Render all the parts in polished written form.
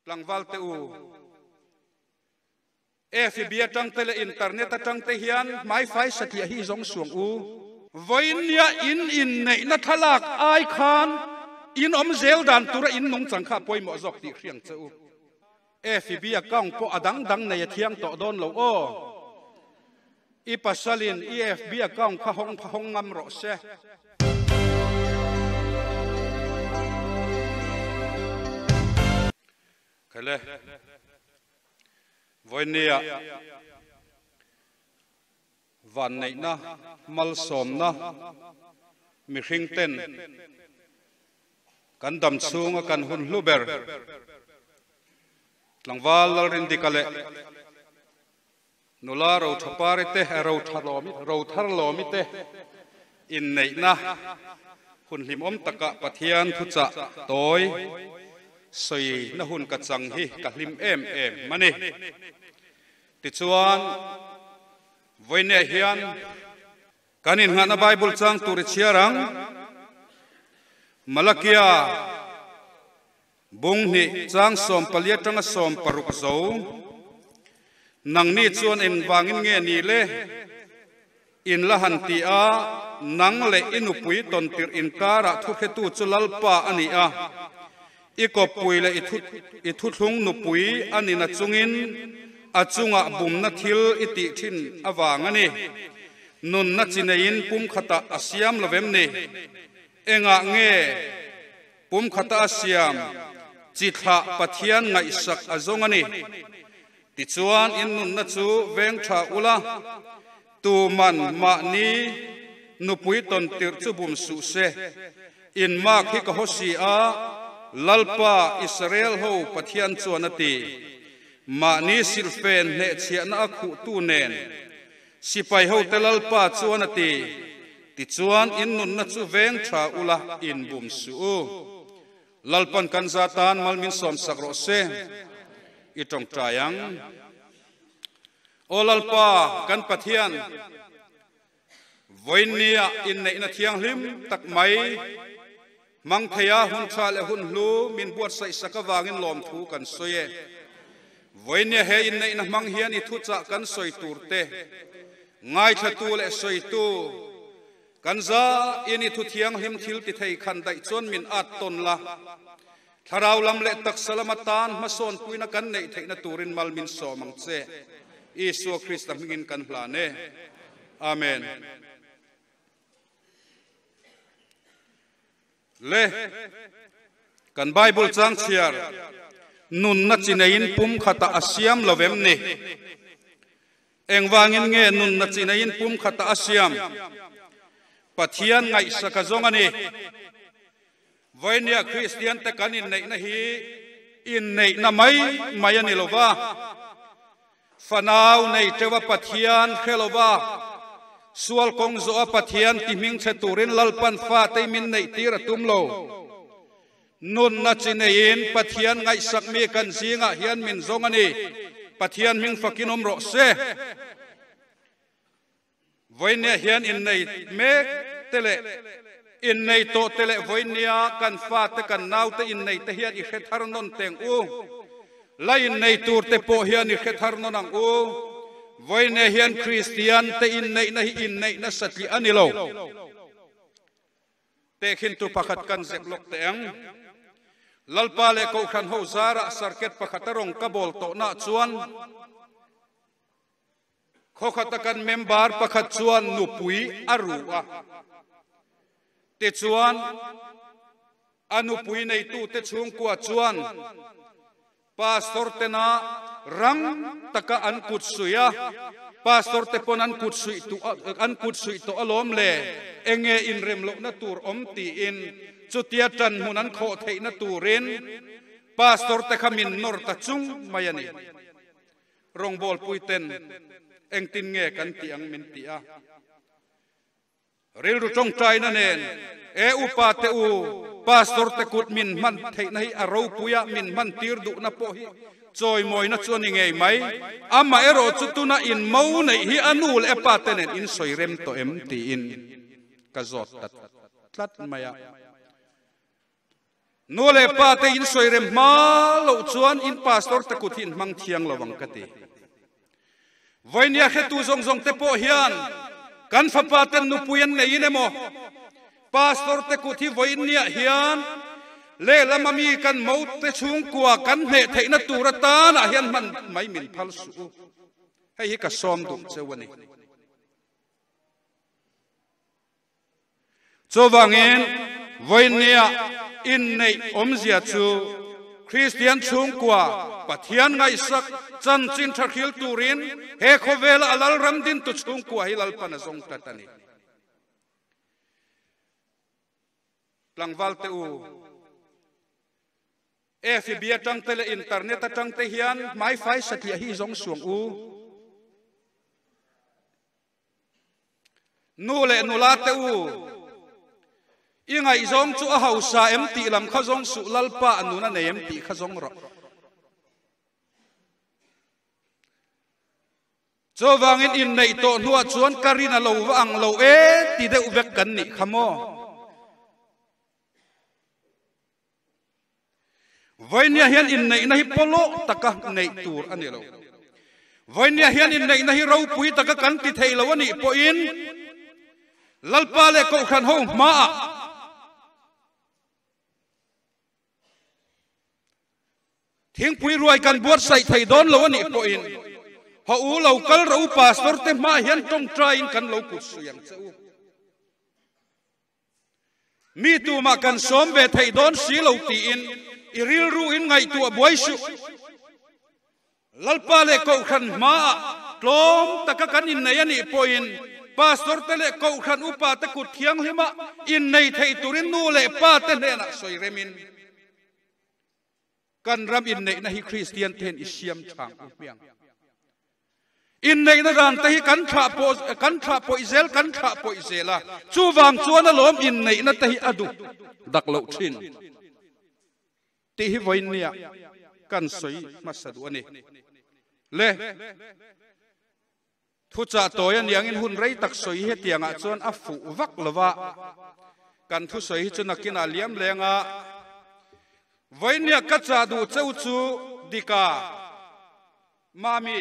Tlangval te u, FB atang te leh internet atang te hian hmaifai satliah hi i zawng suang u. Vawinia in inneihna thlalak ai khan in awm zel dan tura in nungchang kha a pawimawh zawk tih hriang che u. FB account pawh a dang dang nei a thiang tawh dawn lo aw. I pasalin i FB account kha hawng hawng ngam rawh se. Khele. Vawinia vanneihna malsawmna mihring ten kan dam chhunga kan hun hlu ber tlangval Lalrindika leh Nula Rothapari te, Rotharlawmi te inneihna hun hlimawm takah Pathian thuchah tawi sawina hun ka chang hi ka hlim em em a ni. Tichuan, vawiinah hian kan innghahna Bible chang tur i chhiar ang. Malakia. Bung hnih chang 14 atanga 16 zo. Nangni chuan engvangin nge ni le? In la han ti a, nang leh i nupui tawntirh inkarah thuhretu chu Lalpa a ni a, i kawppui leh i thuthlung nupui a ni na chungin a chungah bumna thil i tih thin avang a ni. Nunna chi neiin pumkhatah a siam lo vem ni? Engah nge? Pum khata a siam, chi thlah Pathian ngaihsak a zawng a ni. Tichuan in nunna chu veng tha ula, tuman mahni nupui tawn tirh chu bum suh se. In mak hi ka haw si a, Lalpa, Israel ho Pathian chuan a ti. Mahni silhfen hnehchhiahna a khuhtu nen Sipai hote Lalpa chuan a ti, Tichuan in nunna chu veng tha ula in bum suh u. Lalpan kan za tan mal min sawmsak rawh se. I tawngtai ang. Aw Lalpa, kan Pathian, vawiinnia inneihna thianghlim tak mai hmang theia hun tha leh hun hlu min buatsaihsak avangin lawmthu kan sawi e. Vawinia he inneihna hmang hian i thuchah kan sawi tur te, ngaithlatu leh sawitu kan za in i thu thianghlim thil ti thei khan daih chuan min at tawn la. Thlarau lam leh taksa lama tan hmasawn puina kan neih theihna turin mal min sawm ang che. Isua Krista hmingin kan hlan e. Amen. Le, kan Bible chang chhiar nunna chi neiin pum khatah a siam lo vem ni? Engvangin nge nunna chi neiin pum khatah a siam? Pathian ngaihsak a zawng a ni. Vawinia Kristian te kan inneihna hi inneihna mai mai a ni lo va. Fanau nei teuha Pathian hre lova, sual kawng zawha Pathian ti hmingchhe turin Lalpan fatei min neih tir a tum lo. Nunna chi neiin Pathian ngaihsak mi kan zingah hian min zawng a ni. Pathian hming fakin awm rawh se. Vawinia hian innei mek te leh innei tawh te leh vawinia kan fate kan naute innei te hian i hre thar nawn teng u. La innei tur te pawh hian i hre thar nawn ang u. Vawinia hian Kristian te inneihna hi inneihna satliah a ni lo. Tehkhintu pakhat kan zep lawk teh ang. Lalpa leh Kohhran ho zarah sarket pakhat a rawng ka bawl tawhnaah chuan, Khawkhata kan member pakhat chuan nupui a ru a, tichuan a nupui neitute chhungkua chuan pastor tena rang taka an kut suih a, pastor te pawn an kut suih tu an kut suih tawh alawm le, enge inrem lohna tur awm tiin chutia ṭan hmun an khawh theihna turin pastor te kha min nawr ta chung mai a ni. Rawngbawlpui ten engtin nge kan tih ang min ti a. Rilru tawngtaina nen e upa te u, pastor te kut min hman theihna hi a ropui a, min hman tir duhna pawh hi chawimawina chu a ni ngei mai. Amaherawh chu tuna in mo neih hi a nu leh a pa te nen in sawi rem tawh em tiin ka zawt ta tlat mai a. Nu leh pa te in sawi rem hma loh chuan in pastor te kut hi in hmang thiang lo ang ka ti. Vawinia hretu zawng zawng te pawh hian kan fapa ten nupui an nei in emaw pastor te kut hi vawinia hian lehlam a mi kan mo te chhungkua kan hneh theihna tur atanah hian hman mai min phal suh u. Hei hi ka sawm duh cheu a ni. Chuvangin, vawinia inneih awmzia chu Kristian chhungkua Pathian ngaihsak chanchin tha hril turin he khawvela a lalram dintu chhungkua hi Lalpan a zawng tlat a ni. Tlangval te u, FB atang te leh internet atang te hian hmaifai satliah hi i zawng suang u. Nu leh nula te u, i ngaihzawng chu a hausa em tih lam kha zawng suh, Lalpa a nun a nei em tih kha zawng rawh. Chuvangin inneih tawh hnuah chuan ka rin a lo va ang lo e ti deuh vek kan nih kha maw? Vawinia hian inneihna hi pawlawh taka neih tur a ni lo. Vawinia hian inneihna hi ropui taka kan ti thei lo a nih pawhin Lalpa leh Kohhran ho hmaah thingpui ruai kan buatsaih thei dawn lo a nih pawhin haw u lo kal rawh u Pastor te hmaah hian tawngtaiin kan lo kut sui ang che u. Mi tumah kan sawm ve theih dawn si lo tiin i rilru in ngaihtuah buai suh. Lalpa leh Kohhran hmaah tlawm taka kan innei a nih pawhin Pastor te leh Kohhran upa te kut thianghlima innei thei turin nu leh pa te hnenah sawi remin kan ram inneihna hi Kristian te hian i siam chang u hmiang. Inneihna dan te hi kan thlah pawh kan thlah pawih zel kan thlah pawih zel a, chuvang chuan alawm inneihna te hi a duh dak loh thin tih hi vawiinnia kan sawi hmasa duh a ni. Le thuchah tawi a niangin hun rei tak sawi hi hetiangah chuan a fuh vak lo va, kan thusawi hi chu nakinah liam leng a, vawiinnia ka chah duh cheu chu dika. Mami,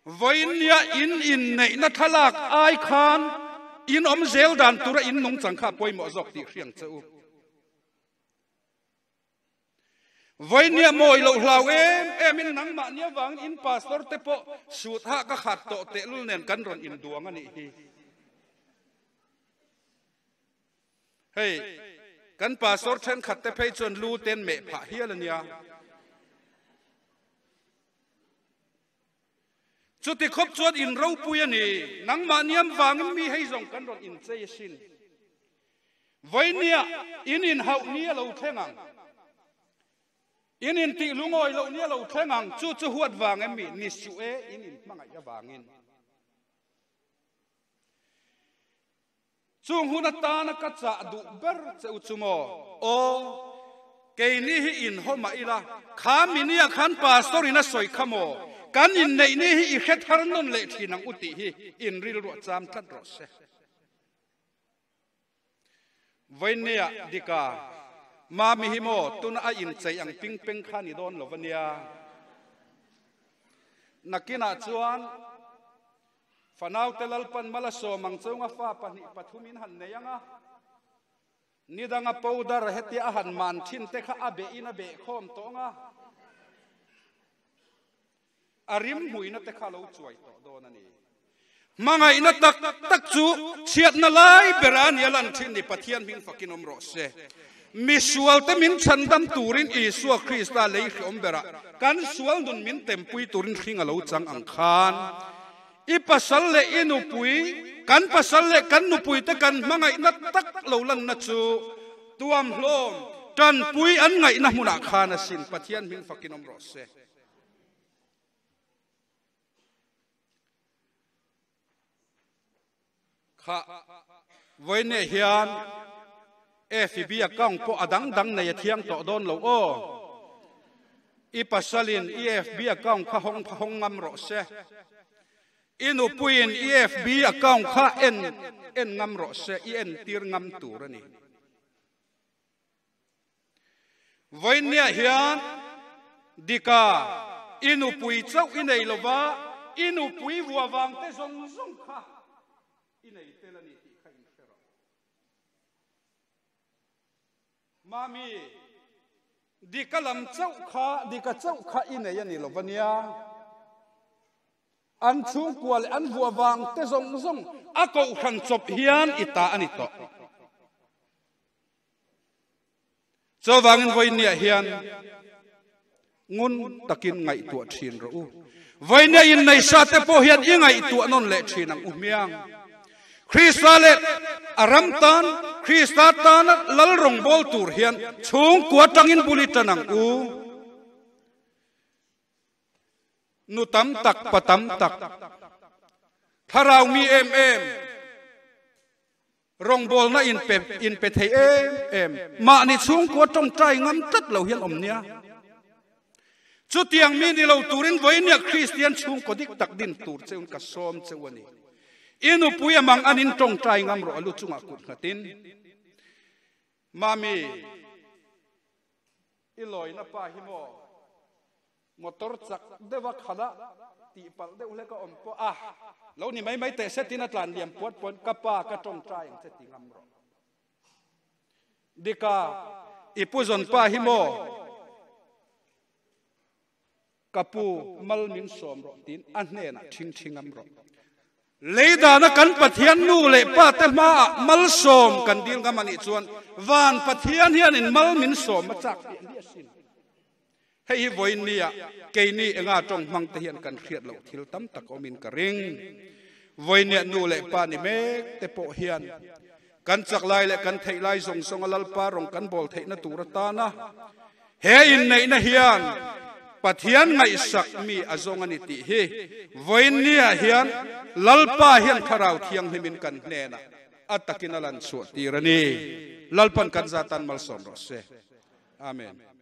vawiinnia in inneihna thlalak ai khan in awm zel dan tura in nungchang kha a pawimawh zawk tih hriang che u. Vawiinnia mawi loh hlau em em in nangmahni avangin in pastor te pawh sut hah ka khat tawh tehlul nen kan rawn induang a nih hi. Hei, kan pastor thenkhat te phei chuan lu ten meh phah hial a nia. Chuti khawp chuan in ropui a ni. Nangmah niam vangin mi hei zawng kan rawn inchei asin. Vawinia in inhauh ni a lo thleng ang. In intih lungawi loh ni a lo thleng ang. Chu chu huat vang em mi? Ni suh e, in inhmangaih avangin. Chung hun atana ka chah duh ber che u chu maw? Aw, keini hi inhaw mah ila, kha minia khan pastor in a sawi kha maw? Kan inneih ni hi i hre thar nawn leh thin ang u tih hi in rilruah cham tlat rawh se. Vawinia dika, Mami hi maw tuna a inchei ang ping peng kha ni dawn lo va nia. Nakinah chuan Fanaute Lalpan mal a sawm ang chunga fa pahnih pathumin han nei ang a, nidanga powder hetia a han man thin te kha a behin a beh khawm tawh ang a, a rim hmuina te kha a lo chuai tawh dawn a ni. Hmangaihna tak tak chu chhiatna lai bera a nia lan thin ni Pathian hming fakin awm rawh se. Misualte min chhandam turin Isua Krista lei hriawm berah kan sual nun min tempui turin hring a lo chang ang khan i pasal leh i nupui, kan pasal leh kan nupuite kan hmangaihna tak lo lanna chu tuamhlawm tanpui an ngaihna hmunah khan asin Pathian hming fakin awm rawh se. Kha vawiinne hian FB account pawh a dang dang nei a thiang tawh dawn lo aw. I pasalin i FB account kha hawng hawng ngam rawh se. I nupuiin i FB account kha en en ngam rawh se, i entir ngam tur a ni. Vawinia hian dika i nupui chauh i nei lova, i nupui vua vang te zawng zawng kha i nei tel a ni tih kha in hre rawh. Mami, dika lam chauh kha, dika chauh kha i nei a ni lova nia. An chhungkua leh an vuah vang te zawng zawng a kohhran chawp hian i ta a ni tawh. Chuvangin vawinia hian ngun takin ngaihtuah thin rawh u. Vawinia inneisa te pawh hian i ngaihtuah nawn leh thin ang u hmiang. Krista leh a ram tan, Krista tana lal rawngbâwl tur hian chhungkua tangin bul i tan ang u. Nu tam tak, pa tam tak, thlarau mi em em, Rawngbawlna inpe inpe thei em em, mahni chhungkua tawngtai ngam tlat lo hian awm nia. Chutiang mi ni lo turin vawinia Kristian chhungkaw dik tak din tur cheun ka sawm cheu a ni. I nupui a mang anin tawngtai ngam rawh a lu chungah kut nghatin. Mami, i lawina pa hi maw? Motor chak deuh a khalh a, tihpalh deuh hlek a awm pawh a, lo ni mai mai teh setin a tlan liam puat puan, ka pa ka tawngtai ang che ti ngam rawh. Dika, i pu zawn pa hi maw? Ka pu mal min sawm rawh tiin a hnenah ṭhing ṭhi ngam rawh. Lei dana kan Pathian nu leh pa te hmaah malsawm kan dil ngam a nih chuan van Pathian hianin mal min sawm a chak tih a ni asin. Hei hi vawiinnia keini enga tawng hmang te hian kan hriat loh thil tam tak awmin ka ring. Vawiinnia nu leh pa ni mek te pawh hian kan chak lai leh kan theih lai zawng zawnga Lalpa rawng kan bawl theihna tur atana he inneihna hian Pathian ngaihsak mi a zawng a ni tih hi vawiinnia hian Lalpa hian Thlarau Thianghlimin kan hnenah a takin a lan chhuah tir a ni. Lalpan kan zatan malsawm rawh se. Amen.